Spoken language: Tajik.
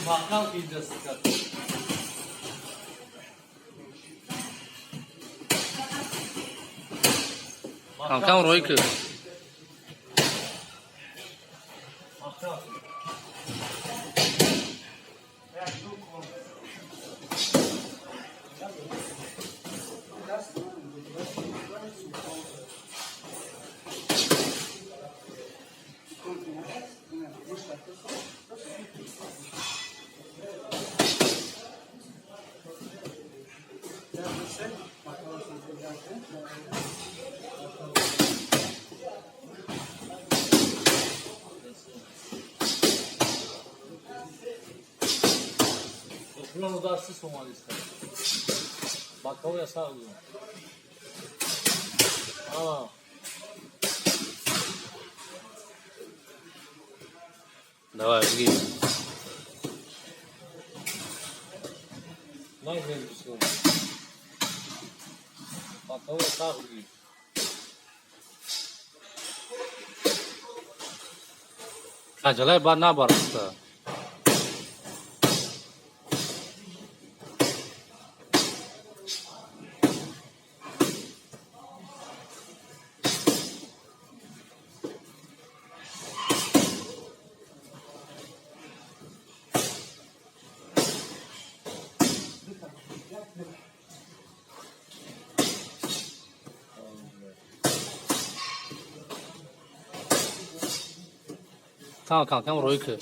Маҳкам ки инҷа сикат. Кам-кам рӯй ки. Маҳкам. Пулон удар 30 сомон иста. Боковой сағ. А. Давай, бигир. Нагрел всё. Боковой сағ бигир. Аҷалай баъд набар уста. Кам кам кам рӯй ки.